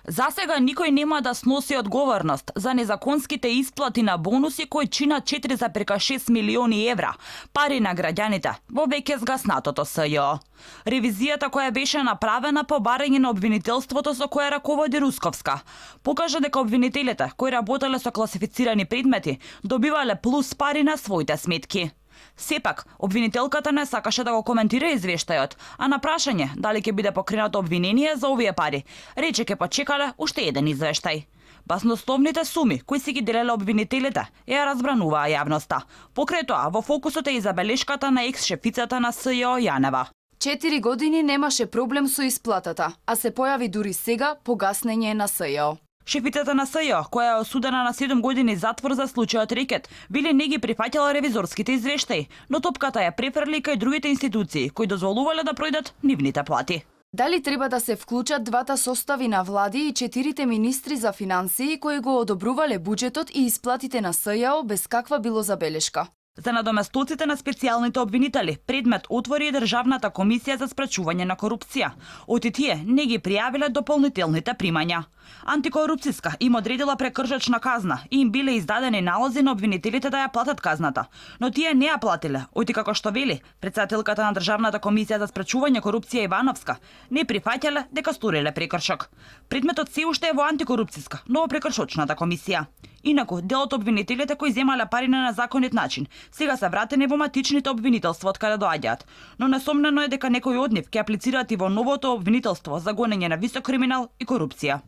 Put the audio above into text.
Засега никој нема да сноси одговорност за незаконските исплати на бонуси кои чинат 4,6 милиони евра, пари на граѓаните во веќе згаснатото СЈО. Ревизијата која беше направена по барање на обвинителството со кое раководи Русковска покажа дека обвинителите кои работеле со класифицирани предмети добивале плюс пари на своите сметки. Сепак, обвинителката не сакаше да го коментира извештајот, а на прашање дали ќе биде покренато обвинение за овие пари, рече ќе почекале уште еден извештај. Баснословните суми кои си ги делеле обвинителите ја разбрануваа јавноста. Покрај тоа, во фокусот е и забелешката на екс-шефицата на СЈО Јанева. 4 години немаше проблем со исплатата, а се појави дури сега погаснење на СЈО. Шефицата на СЈО, која е осудена на 7 години затвор за случајот Рекет, вели не ги прифаќала ревизорските извештаи, но топката ја префрли кај другите институции кои дозволувале да пројдат нивните плати. Дали треба да се вклучат двата состави на влади и 4 министри за финансии кои го одобрувале буџетот и исплатите на СЈО без каква било забелешка? За надоместоците на специјалните обвинители, предмет отвори и Државната комисија за спречување на корупција. Оти тие не ги пријавиле дополнителните примања. Антикорупцијска им одредила прекршачна казна и им биле издадени налози на обвинителите да ја платат казната, но тие не ја платиле, оти како што вели претседателката на Државната комисија за спречување корупција Ивановска, не прифаќале дека сториле прекршок. Предметот се уште е во антикорупцијска, но во прекршочната комисија. Инаку, дел од обвинителите кои земале пари на незаконит начин, сега се вратени во матичните обвинителства од каде доаѓаат, но несомнено е дека некои од нив ќе аплицираат и во новото обвинителство за гонење на висок криминал и корупција.